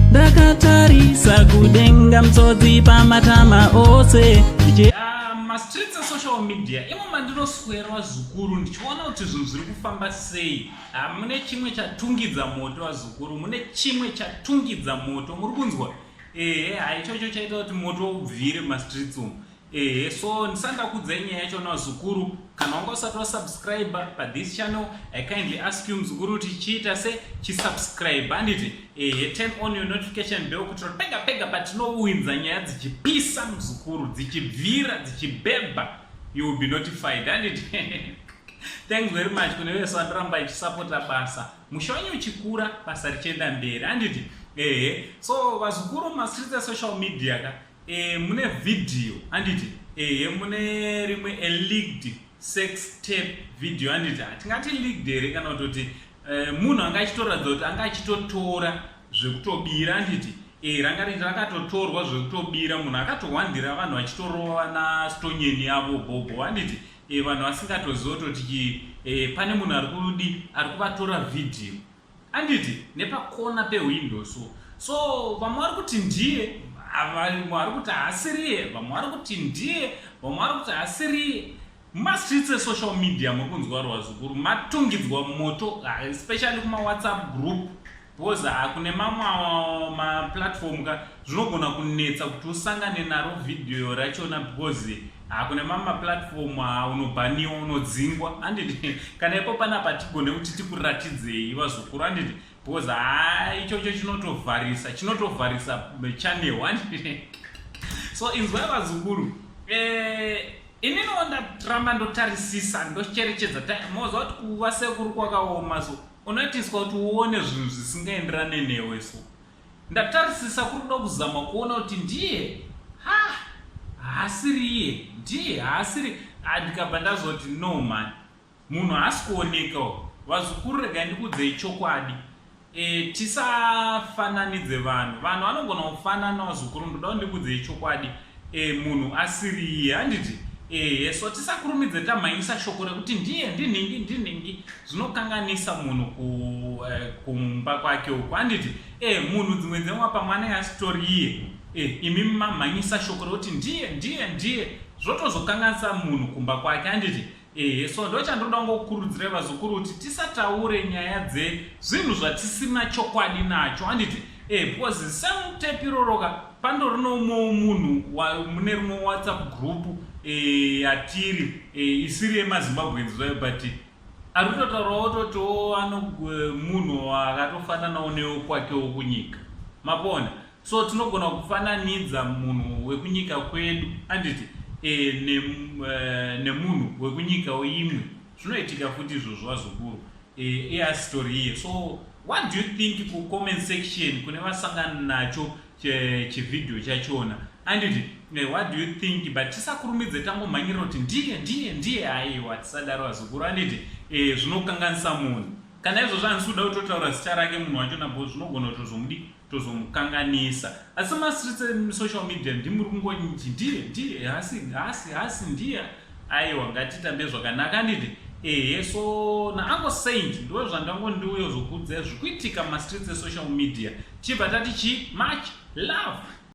Ndakatarisa kudenga mtsodzi pamatama ose. Ah, mastreets esocial media imo mandinoswera vazukuru ndichiona kuti zvinhu zviri kufamba sei. Ah, mune chimwe chatungidza moto vazukuru, mune chimwe chatungidza moto, muri kunzwa? Ehe, haichocho chaita kuti moto ubvire mumastreets umu. Ehe, so ndisati ndakuudzai nyaya yacho vazukuru, kana wanga usati wasubscribe pa this channel, I kindly ask you mzukuru kuti chiita se chisubscribe handiti? Ehe, turn on your notification bell kuitira kuti pega pega patinowinza nyaya dzichipisa mzukuru, dzichibvira, dzichibhebha, you will be notified handiti? Thanks very much kune vese vandiramba ichisapota basa. Musha wenyu uchikura, basa richienda mberi handiti? Ehe, so vazukuru mastreets esocial media ka E, mune video handiti? Ehe, mune rimwe a leaked sex tape video handiti? Hatingati leaked here kana kutoti e, munhu anga achitoratidza kuti anga achitotora zvekutobira handiti? E, ranga rakatotorwa zvekutobira, munhu akatohwandira vanhu vachitorova nastonyeni yavo bhobho handiti? E, vanhu vasingatoziva kutoti e, pane munhu ari kudi ari kuvatora video Anditi nepakona pewindow so so vamwe vari kuti ndiye, vamwe vari kuti haasiriye, vamwe vari kuti ndiye, vamwe vari kuti haasiriye. Mumastreets esocial media muri kunzwa rwazukuru matungidzwa moto, especially kumawhatsapp group, because kune mamwe maplatform ka zvinogona kunetsa kuti usangane naro video rachona, because kune mamwe maplatform unobhaniwa, unodzingwa handiti? Kana ipo panapa tigone kuti tikuratidzei vazukuru handiti? Because ha, ichocho chinotovharisa, chinotovharisa channel handiti? So inzwai vazukuru, eh, ininiwo ndaramba ndotarisisa, ndocherechedza. Moziva kuti kuva sekuru kwakaoma, so unoitiswa kuti uone zvinhu zvisingaenderane newe. So ndatarisisa kuri kuda kuzama kuona kuti ndiye, ha, haasiriye, ndiye, haasiri. Ndikabva ndazoti no man, munhu haasi kuonekawo. Vazukuru, regai ndikudzei chokwadi. E, tisafananidze vanhu, vanhu vanogona kufanana. Vazukuru, ndoda kuti ndikudzei chokwadi. E, munhu asiriye handiti? Ehe, so tisakurumidze tamhanyisa shoko rekuti ndiye, ndinhingi, ndinhingi. Zvinokanganisa munhu kumba kwake uko handiti? E, munhu dzimwe dzenguva pamwe anenge asitori iye. E, imi mamhanyisa shoko rekuti ndiye, ndiye, ndiye, zvotozokanganisa munhu kumba kwake handiti? Ehe, so ndo chandoda kungokurudzirai vazukuru kuti tisataure nyaya dzezvinhu zvatisina chokwadi nacho handiti? E, because same tape iroroka pandorinoumwewo munhu mune rimwe WhatsApp group yatiri, e, isiri yemaZimbabweans zvayo, but ari kutotaurawo totiwo ano munhu akatofananawo newekwakewo kunyika mapona. So tinogona kufananidza munhu wekunyika kwedu handiti, e, nemunhu wekunyika imwe. Zvinoitika futi izvozvo vazukuru, e, easitori iye. So what do you think kucomment section kune vasangana nacho chivhidhiyo chachona anditi? What do you think? But tisakurumidze tangomhanyirira kuti ndiye, ndiye, ndiye. Aiwa, tisadaro vazukuru anditi? E, zvinokanganisa munhu. Kana izvozvo handisi kuda kutotaura zita rake munhu wachona bo, zvinogona kutozomudi tozomukanganisa. Asi mastreets esocial media ndimuri kungoti ndiye, ndiye, hasi, hasi, hasi, ndiye. Aiwa, ngatitambe zvakanaka handiti? Ehe, so naUncle Saint ndo zvandangondiuyo zvokudzai zviri kuitika mumastreets esocial media. Chibva tati chi much love.